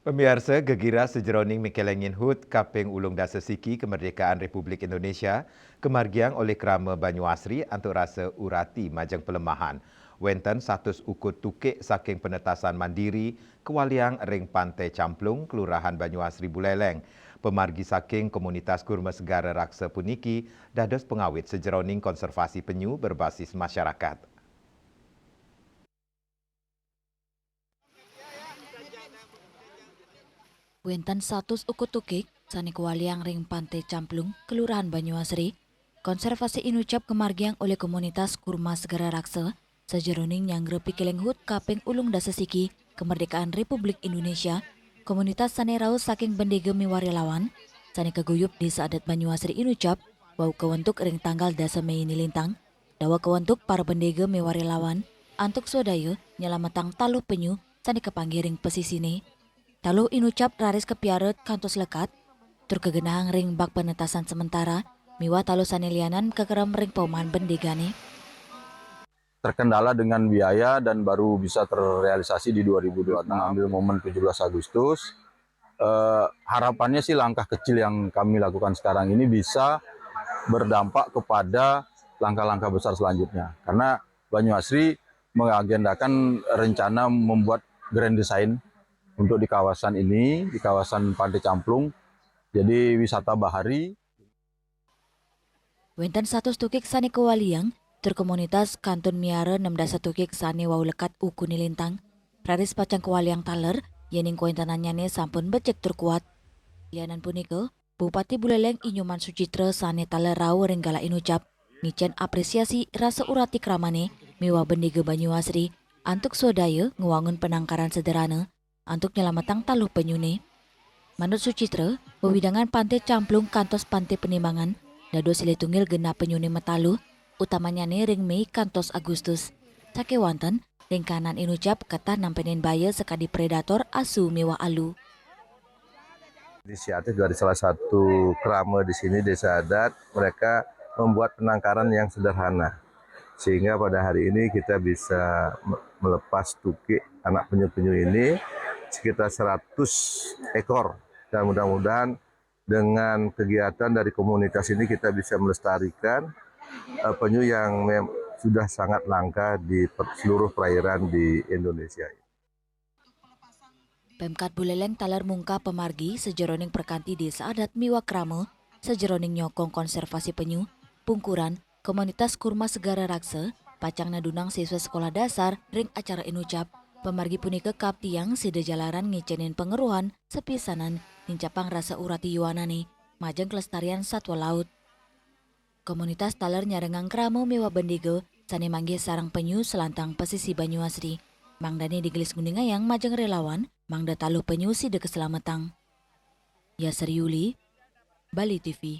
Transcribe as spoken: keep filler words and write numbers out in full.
Pamiarsa, gegira sajeroning mikelengin hut kaping ulung dasa siki kemerdekaan Republik Indonesia kamargiang olih krama Banyuasri antuk rasa urati majeng pelemahan. Wenten satus ukud tukik saking penetasan mandiri kawaliang ring Pantai Camplung, Kelurahan Banyuasri, Buleleng. Pamargi saking komunitas Kurma Segara Raksa puniki dados pangawit sajeroning konservasi penyu berbasis masyarakat. Wenten satus ukud tukik sane kawaliang ring Pantai Camplung, Kelurahan Banyuasri. Konservasi inucap kamargiang olih komunitas Kurma Segara Raksa sajeroning nyanggra pikeleng hut kaping ulung dasa siki kemerdekaan Republik Indonesia. Komunitas sane rauh saking bendega miwah relawan sane kaguyub Desa Adat Banyuasri inucap wau kawentuk ring tanggal dasa Mei nilintang. Daweg kawentuk para bendega miwah relawan antuk swadaya nyelametang taluh penyu sane kapanggih ring pasisine. Taluh inucap raris kapiara kantos lekat, tur kagenahang ring bak penetasan sementara, miwah taluh sane lianan kakerem ring paumahan bendegane. Terkendala dengan biaya dan baru bisa terrealisasi di dua ribu dua puluh enam, mengambil momen tujuh belas Agustus. Eh, harapannya sih langkah kecil yang kami lakukan sekarang ini bisa berdampak kepada langkah-langkah besar selanjutnya. Karena Banyuasri mengagendakan rencana membuat grand design untuk di kawasan ini, di kawasan Pantai Camplung. Jadi wisata bahari. Wenten satus tukik sane kawaliang, tur komunitas kantun miara nem dasa tukik sane wau lekat uku nilintang. Raris pacang kawaliang taler, yening kawentenannyane sampun becik tur kuat. Lianan punika, Bupati Buleleng I Nyoman Suchitra sane taler rauh ring galah inucap, ngicen apresiasi rasa urati kramane miwah bendega Banyuasri antuk swadaya ngwangun penangkaran sederhana antuk nyelametang taluh penyune. Manut Suchitra, wewidangan Pantai Camplung kantos Pantai Penimbangan dados silih tunggil genah penyune mataluh, utamanyane ring Mei kantos Agustus. Sakewanten, ring kahanan inucap ketah nampenin baya sakadi predator, asu miwah alu. Inisiatif dari salah satu krama di sini, Desa Adat, mereka membuat penangkaran yang sederhana. Sehingga pada hari ini kita bisa me-, melepas tukik anak penyu-penyu ini sekitar seratus ekor. Dan mudah-mudahan dengan kegiatan dari komunitas ini kita bisa melestarikan, eh, penyu yang mem-, sudah sangat langka di per-, seluruh perairan di Indonesia. Pemkat Buleleng taler mungkah pamargi sajeroning prakanti Desa Adat miwah krama, sajeroning nyokong konservasi penyu, pungkuran, komunitas Kurma Segara Raksa, pacang nadunang siswa sekolah dasar ring acara inucap. Pamargi punika kaaptiang sida jalaran ngicenin pangerohan sapisanan nincapang rasa urati yuanane majeng kelestarian satwa laut. Komunitas taler nyarengang krama miwah bendega sane manggih sareng penyu salantang pasisi Banyuasri. Mangdane digelis nguningayang majeng relawan, mangda taluh penyu sida kaselametang. Yasri Yuli, Bali T V.